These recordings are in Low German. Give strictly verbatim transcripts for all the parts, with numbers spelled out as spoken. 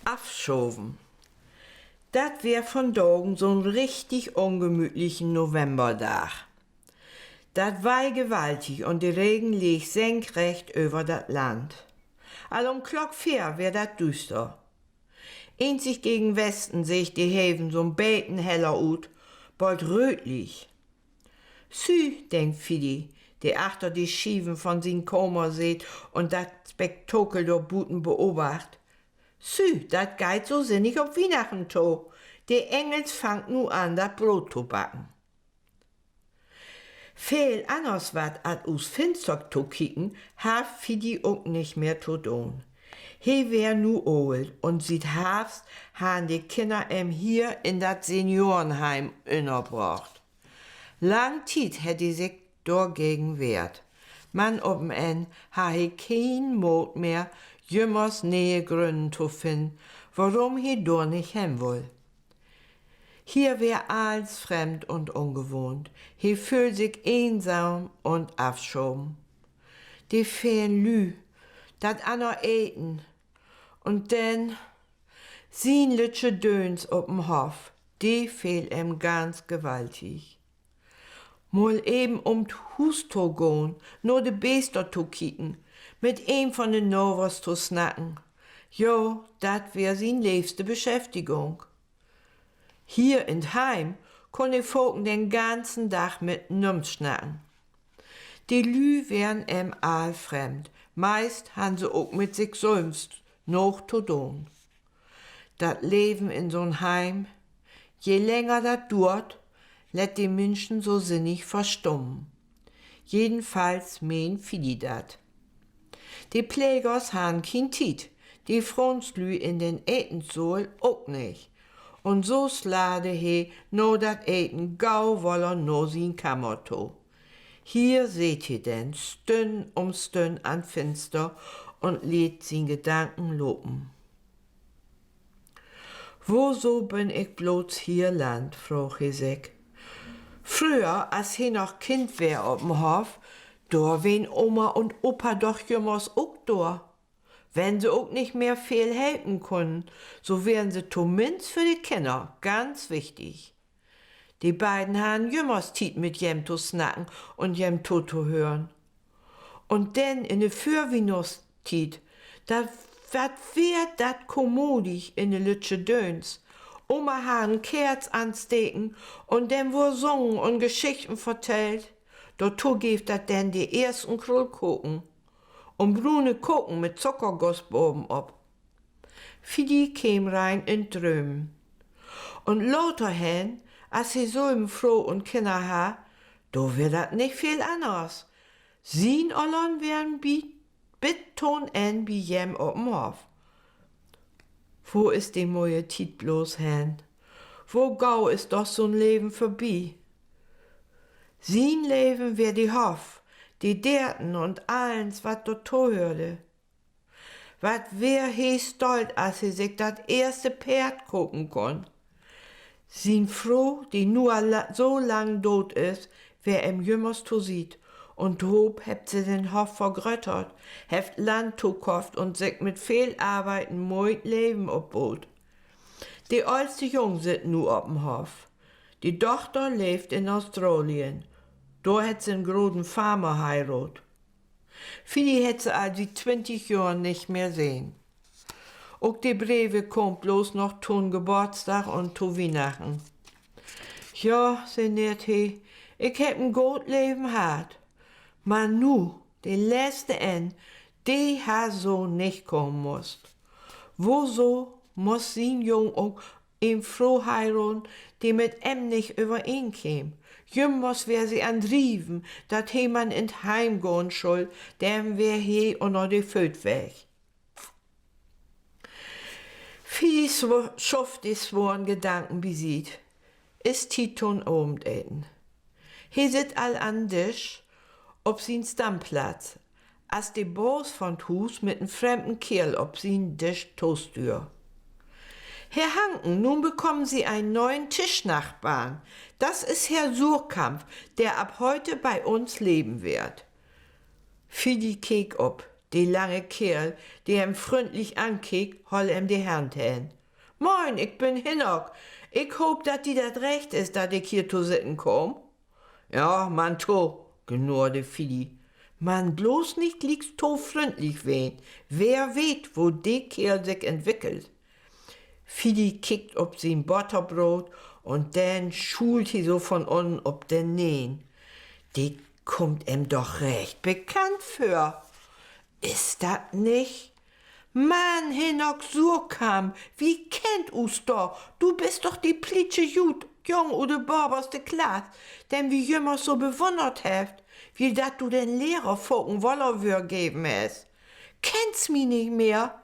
Afschaven. Dat weer vondagen so'n richtig ungemütlichen Novemberdag. Dat weih gewaltig un de Regen leeg senkrecht över dat Land. Al um Klock veer weer dat düüster. Eenzig gegen Westen seeg de Heven so'n beten heller ut, bold röötlich. Sü, denkt Fiddi, de achter de Schieven von sien Kamer seet un dat Spektakel dor buten beobacht. Sü, dat geiht so sinnig op Wiehnachten to. De Engels fangt nu an, dat Broot to backen. Veel anners wat as ut Finster to kieken harr Fiddi ok nich mehr to doon. He weer nu oolt un siet Harvst harrn de Kinner em hier in dat Seniorenheim ünnerbrocht. Lang Tiet hett he sik dorgegen wehrt. Man op en Enn harr he keen Moot mehr, jümmers ne'e Grünnen to finnen, worüm he dor nich hen wull. Hier weer allens fremd un ungewahnt. He föhl sik eensam un afschaven. De velen Lüüd, dat anner Eten un denn sien lüttje Dööns op en Hoff, de fehl em ganz gewaltig. Mal even üm't Huus to gahn, na de Beester to kieken, mit een von de Navers to snacken. Jo, dat weer sien leevste Beschäftigung. Hier in't Heim kunn he faken den ganzen Dag mit nüms snacken. De Lüüd weren em all fremd, meist harrn se ok mit sik sülvst noog to doon. Dat Leven in so'n Heim, je länger dat duert, lett de Minschen so sinnig verstummen. Jedenfalls meen Fiddi dat. De Plegers harrn keen Tiet, de Froonslüüd in den Etensaal ok nich. Un so sladde he na dat Eten gau woller na sien Kamer to. Hier seet he denn Stünn üm Stünn an't Finster un leet sien Gedanken lopen. Woso bün ik blots hier landt, fraag he sik. Fröher, as he noch Kind weer op en Hoff, dor weren Oma un Opa doch jümmers ok dor. Wenn se ok nich mehr veel helpen kunnen, so weren se tominnst för de Kinner ganz wichtig. De beiden harrn jümmers Tiet, mit jem to snacken un jem totohören. Un denn in de Vörwiehnachtstiet, dat, wat weer dat kommodig in de lüttje Dööns. Oma harr en Keerz ansteken un denn wurr sungen un Geschichten vertellt. Dorto geev dat denn de eersten Krullkoken un brune Koken mit Zuckerguss baven op. Fiddi keem rein in't Drömen. Un later hen, as he sülven Fro un Kinner harr, dor weer dat nich veel anners. Sien Öllern weren bi, bit to'n Enn bi jem op en Hoff. Wo is de moje Tiet blots hen? Wo gau is doch so'n Leven vörbi. Sien Leven weer de Hoff, de Deerten un allens, wat dorto höörde. Wat weer he stolt, as he sik dat eerste Peerd kopen kunn. Sien Fro, de nu al la-, so lang doot is, weer em jümmers to Siet, un tohoop hebbt se den Hoff vergröttert, hebbt Land tokofft un sik mit veel Arbeiden en moi Leven opboot. De öllste Jung sitt nu op en Hoff. De Dochter leevt in Australien. Dor hett se en groten Farmer heiraadt. Fiddi hett se al siet twintig Johren nich mehr sehn. Ok de Breve kaamt blots noch to'n Geboortsdag un to Wiehnachten. Ja, sinneert he, ik hebb en goot Leven hatt. Man nu, de letzte Enn, de harr so nich kamen musst. Woso muss sien Jung ok en Fro heiraden, de mit em nich övereen keem? Jümmers weer se an't Rieven, dat he man in't Heim gahn schull, denn weer he ünner de Fööt weg. Fiddi sw-, schufft de sworen Gedanken bisiet. Is Tiet to'n Avendeten. He sitt al an'n Disch op sien Stammplatz, as de Baas von't Huus mit en fremden Keerl op sien Disch tostüert. Herr Hanken, nun bekommen Sie einen neuen Tischnachbarn. Das ist Herr Suhrkamp, der ab heute bei uns leben wird. Fiddi keek op. De lange Keerl, de em fründlich ankeek, holl em de Hand hen. Moin, ik bün Hinnerk. Ik hoop, dat di dat recht is, dat ik hier to sitten kaam. Ja, man to, gnurrde Fiddi. Man bloots nich glieks to fründlich ween. Wer weet, wo de Keerl sik entwickelt. Fiddi kickt op sien Botterbroot un denn schuult he so von ünnen op den Neen. De kummt em doch recht bekannt vör. Is dat nich? Man, Hinnerk Suhrkamp, wi kennt us doch. Du büst doch de plietsche Jung ut de böverste Klass, den wi jümmers so bewunnert hebbt, wiel dat du den Lehrer faken Woller wörgeven hest. Kennst mi nich mehr?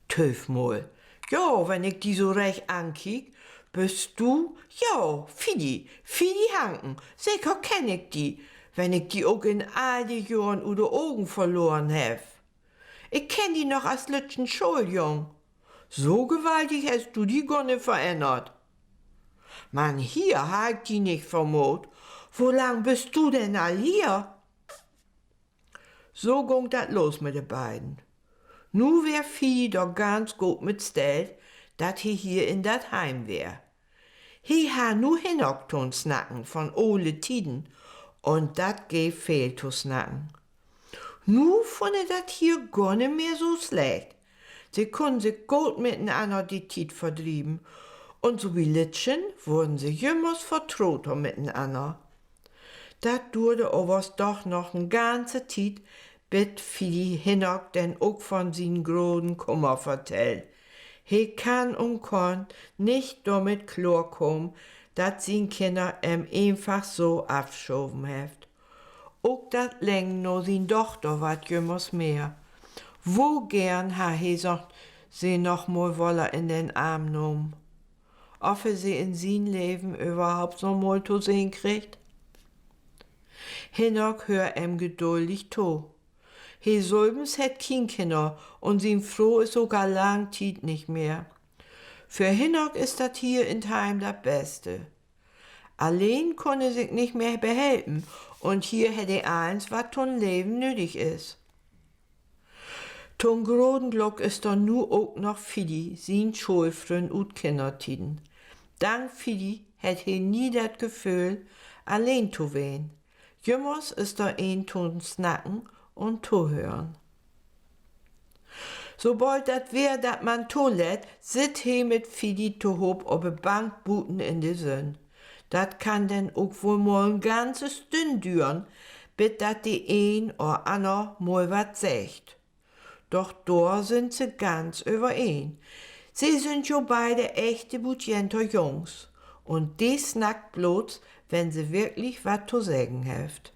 Tööv mal. Jo, wenn ik di so recht ankiek, büst du, jo, Fiddi, Fiddi Hanken. Seker kenn ik di, wenn ik di ok in all de Johren ut de Ogen verloren heff. Ik kenn di noch as lüttjen Schooljung. So gewaltig hest du di gor nich verännert. Man hier harr ik di nich vermoot. Wo lang büst du denn al hier? So gung dat los mit de beiden. Nu weer Fiddi dor ganz goot mit stellt, dat he hier in dat Heim weer. He harr nu Hinnerk to'n Snacken von ole Tieden, un dat geev veel to snacken. Nu funn he dat hier gor nich mehr so slecht. Se kunnen sik goot mitenanner de Tiet verdrieven, un so bi lüttjen wurren se jümmers vertroter mitenanner. Dat duurde avers doch noch en ganze Tiet, bit Fiddi Hinnerk denn ok von sien groten Kummer vertell. He kann un kunn nich dormit kloorkamen, dat sien Kinner em eenfach so afschoven hebbt. Ok dat Lengen na sien Dochter warrt jümmers mehr. Wo geern harr he se noch mal woller in den Arm nahmen. Of he se in sien Leven överhaupt noch mal to sehn kriggt? Hinnerk höör em geduldig to. He sülvens hett kien Kinner un sien Fro is ok al lang Tiet nich mehr. För Hinnerk is dat hier in't Heim dat Beste. Alleen kunn he sik nich mehr behelpen, un hier hett he allens, wat to'n Leven nödig is. To'n groten Glück is dor nu ok noch Fiddi, sien Schoolfründ ut Kinnertieden. Dank Fiddi hett he nie dat Geföhl, alleen to ween. Jümmers is dor een to'n Snacken un Tohören. Sobold dat Weer dat man tolett, sitt he mit Fiddi tohoop op de Bank buten in de Sünn. Dat kann denn ok woll mal en ganze Stünn düren, bit dat de een or anner mal wat seggt. Doch dor sünd se ganz övereen. Se sünd jo beide echte Butjenter Jungs. Un de snackt blots, wenn se wirklich wat to seggen hebbt.